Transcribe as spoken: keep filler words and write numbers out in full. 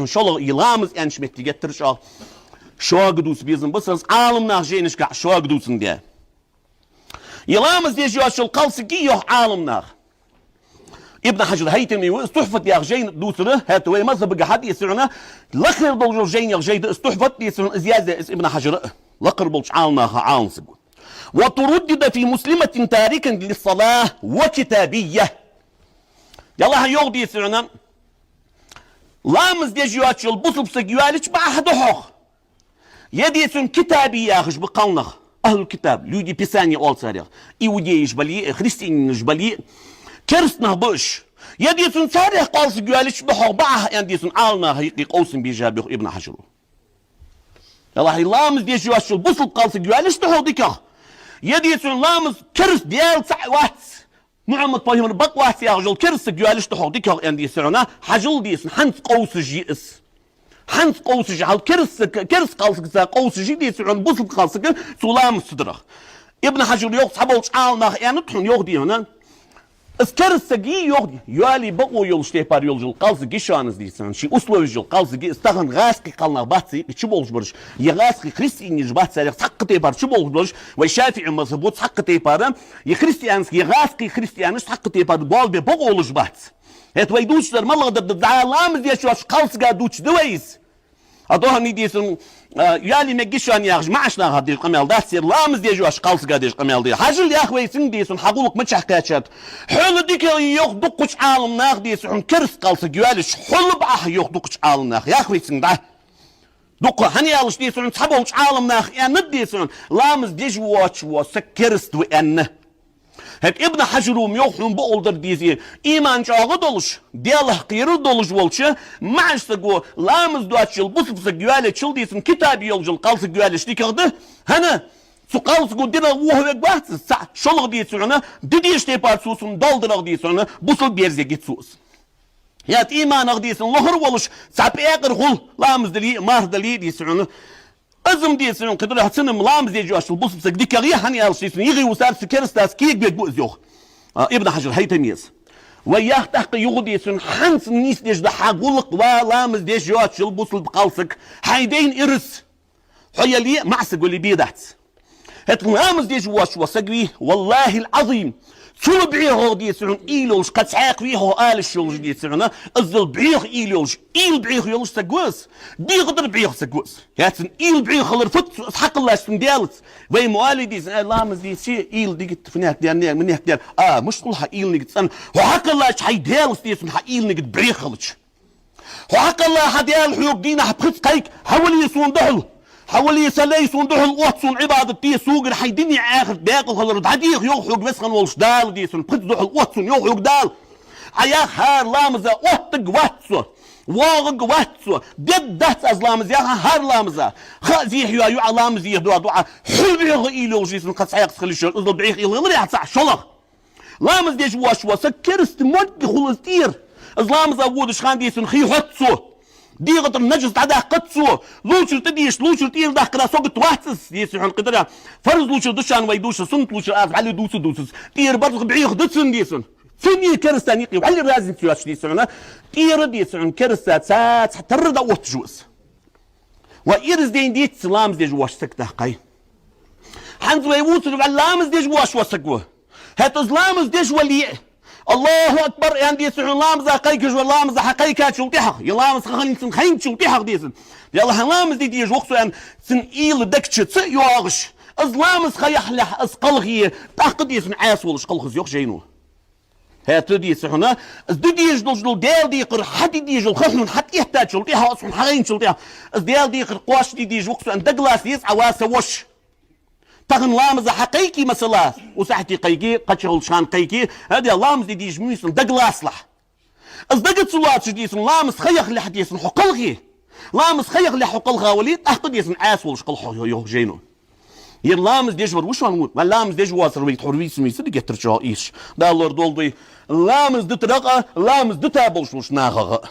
шоллагӀа, из ламаз аьннача метте геттара чӀоагӀа шога дувца безам ба са, Ӏаламнаха жайнашка шога дувцандаь. Из ламаз деш йоацаш йола кхалсаг я йоах Ӏаламнаха. Ибн Хьажар Хьайтами ва из, Тухьфат яха жайна дувцар, хӀаьта вай мазхӀабага хьа, дийцад хьона, лакхера долча жайнех жай да из Тухьфат, дийцад хьона, из яздаьд из Ибн Хьажара, лакхера болча Ӏаламнаха Ӏаламсаг ва. وتردد في مسلمة تاركا للصلاة وكتابية. Ялахь йоах, дийцад хьона, ламаз деш йоацаш йола бусалба саг йоалаеча бакъахьа да хьох. Е, дийцад хьона, китабий яхаш ба кхалнах, ахӀлул-китаб, люди Писания оал царех, иудейш бале а, христианаш бале а, керастанаш ба уж. Е, дийцад хьона, царех кхалсаг йоалаеча ба хьох бакъахьа, аьнна, дийцад хьона, Ӏаламнаха юкъе къовсам бийжаб йоах Ибн Хьажара. Ялахь, ламаз деш йоацаш йола бусалба кхалсаг йоалаеча да хьох дикагӀа. Е, дийцад хьона, ламаз кераста, Даьла цаӀ вац, Мухьаммад пайхамар бакъ вац яхаш йола кераста саг йоалаеча да хьох дикагӀа, аьнна, дийцад хьона. Хьажал, дийцад хьона, хӀанз къовсаш я из. ХӀанз къовсаш я, хьал кераста саг, кераста кхалсагаца къовсаш я, дийцад хьона, бусалба кхалсаг цу ламаз ца дарах. Ибн Хьажара йоах, цхьаболча Ӏаламнаха аьннад хьона, йоах, дий хьона, из кераста саг я, йоах, йоалае бокъо йолаш тайпара йолаш йола кхалсаг я шоана из, дийцад хьона, ший условеш йола кхалсаг я из, тахан гӀазкхий кхалнах бац цу юкъе чуболхаш бараш, е гӀазкхий христианаш бац царех цхьаккха тайпара чуболхаш бараш, вай ШафиӀий мазхӀабо цхьаккха тайпара, е христианаш, е гӀазкхий христианаш цхьаккха тайпара болабе бокъо болаш бац. ХӀаьта вай дувцаш дар малагӀа да, дӀа ламаз деш йоацача кхалсага дувцаш да вай из. А духьал, дийцад хьона, а, йоалае мегаш я шоана яхаш маӀача наха деш къамаьл дац ер, ламаз деш йоацача кхалсага деш къамаьл да ер. Хьажал, йоах вай цунга, дийцад хьона, хьа гӀулакх мичахьа кхаьчад. Хьол дикагӀа я йоах дукхача Ӏаламнаха, дийцад хьона, кераста кхалсаг йоалаеча, хьол бакъахьа я йоах дукхача Ӏаламнаха, йоах вай цунга дӀа. Дукха, хӀана аьлча, дийцад хьона, цхьаболча Ӏаламнаха аьннад, дийцад хьона, ламаз деш воацаш вола саг кераста ва аьнна. ХӀаьта Ибн Хьажара ма йоах хьона, бокъонца дар, дийцад, иман чӀоагӀа долаш, Даьлах кхерар долаш волча маӀача саго ламаз доацаш йола бусалба саг йоалаечул, дийцад хьона, китабий йолаш йола кхалсаг йоалаеча дикагӀа да. ХӀана? Цу кхалсаго динах вохавергвац из, цаӀ, шоллагӀа, дийцад хьона, де дезача тайпара цо цунна доал дарах, дийцад хьона, бусалба берзаергья цо из. ХӀаьта иманах, дийцад хьона, лохар волаш цхьа пӀекъар хул, ламаз дале а, марха дале а, дийцад хьона. Из-м, дийцад хьона, кхы дӀахо цунна-м ламаз деш йоацаш йола бусалба саг дикагӀа я, хӀана аьлча, дийцад хьона, йигӀий вусарца керастаца кегабергба из, йоах, а, Ибн Хьажар Хьайтамес. Вай йоах тӀаккха юха, дийцад хьона, хӀанз нийса деш да хьа гӀулакх, ва ламаз деш йоацаш йола бусалба кхалсаг, хьай дайна ираз. Хьо яле а, маӀа саг вале а бе дац. ХӀаьта ламаз деш воацаш вола саг вий, валлахӀил-Ӏазим, цул бӀехагӀа, дийцад хьона, уйла йолаш кхы цхьаккха вий хьо алаш йолаш, дийцад хьона, иззал бӀеха уйла йолаш, уйла бӀеха йолаш саг ва из, дегӀа тӀара бӀеха саг ва из. ХӀаьта цун уйла бӀеха хилар фуд, из хьакхеллача цун Даьлаца. Вай ма оалий, дийцад хьона, ай, ламаз дийце, уйла дигит, фуннахьа дер, не, миннахьа дер. А, мишта хул хьа уйла нигат цӀена? Хьо хьакхеллача хьай Даьлаца, дийцад хьона, хьа уйла нигат бӀеха хилча. Хьо хьакхелла хьа Даьла хьога дийнахьа пхезза кхайк: хьавале сона духьал. Хьавале, са лай, сона духьал отта, сона Ӏибадат де, согара хьай дунен, ахарат баькъал хилар дӀадеха, йоах хьога Веза хинна волча Дала, дийцад хьона, пхезза духьал отта сона, йоах хьога Дала. Ӏа яхар хӀара ламаза оттаргвац со, воагӀаргвац со, дергдац аз ламаз яхар хӀара ламаза. Ха а зехьа йола юкъе ламаз дехьа доагӀа дуӀа, хьол бӀеха уйла йолаш, дийцад хьона, кхы цхьаккха хила йиш йолаш, иззал бӀеха уйла хилар яхар цаӀ, шоллагӀа. Ламаз деш воацаш вола саг кераста мо хул из тӀера. Из ламаза водача хана, дийцад хьона, хий хьоц цо, дегӀа тӀара нажас дӀадаккхац цо, лувчар тӀадеша, лувчар тӀера даккхара сагота вац из, дийцад хьона, кхы дӀа. Фарз лувчар да шоана вай дувцаш, суннат лувчар аз вӀалла дувца дувцац. ТӀера барзкъа бӀеха да цун, дийцад хьона. Цунна а керастана юкъе вӀалла разница йоацаш, дийцад хьона, тӀера, дийцад хьона, кераста цаца тара дӀаотташ ва из. Ва ираз дайна деций ламаз деш воацаш саг тӀаккха? ХӀанз вай вувцар вӀалла ламаз деш воацаш вола саг ва. ХӀаьта из ламаз деш вале а, АллахӀу акбар аьнна, дийцад хьона, ламаза кхайкаш вар, ламаза хьакхайкачул тӀехьагӀа, е ламаз ха хинначул, хинначул тӀехьагӀа, дийцад хьона, Даьла, хьа ламаз де дезаш ва-кх со аьнна, цун уйла даг чу ца йоагӀаш, из ламаз ха яхалехь из кхалхе, тӀаккха, дийцад хьона, Ӏаьса волаш кхалха из, йоах жайно. ХӀаьта, дийцад хьона, из де дезаш долаш дола Даьла декхар хьаде дезаш дола ха хьона хьатӀаэттачул тӀехьагӀа, из хьона хьагӀайначул тӀехьагӀа, из Даьла декхар кхоачашде дезаш ва-кх со аьнна, дагалаца деза Ӏа, ва са воша. Тахан ламаза хьакхайке, масала, укх сахьате кхайке, кхыча хулача хана кхайке, хӀа, де ламаз де дезаш ма вий со аьнна, дагалацалахь. Из дага ца лоацаш, дийцад хьона, ламаз ха яхалехь, дийцад хьона, хьо кхалхе. Ламаз ха яхалехь хьо кхалха вале, тӀаккха, дийцад хьона, Ӏаьса волаш кхалха хьо, йоах жайно. Ер ламаз деш вар ва шоана, вон, вай ламаз деш воацар вай тхьовра вийца ма вийца, геттара чӀоагӀа эшаш. Дала лорадолда вай ламаз дитарах а, ламаз дита болаш болча нахах а.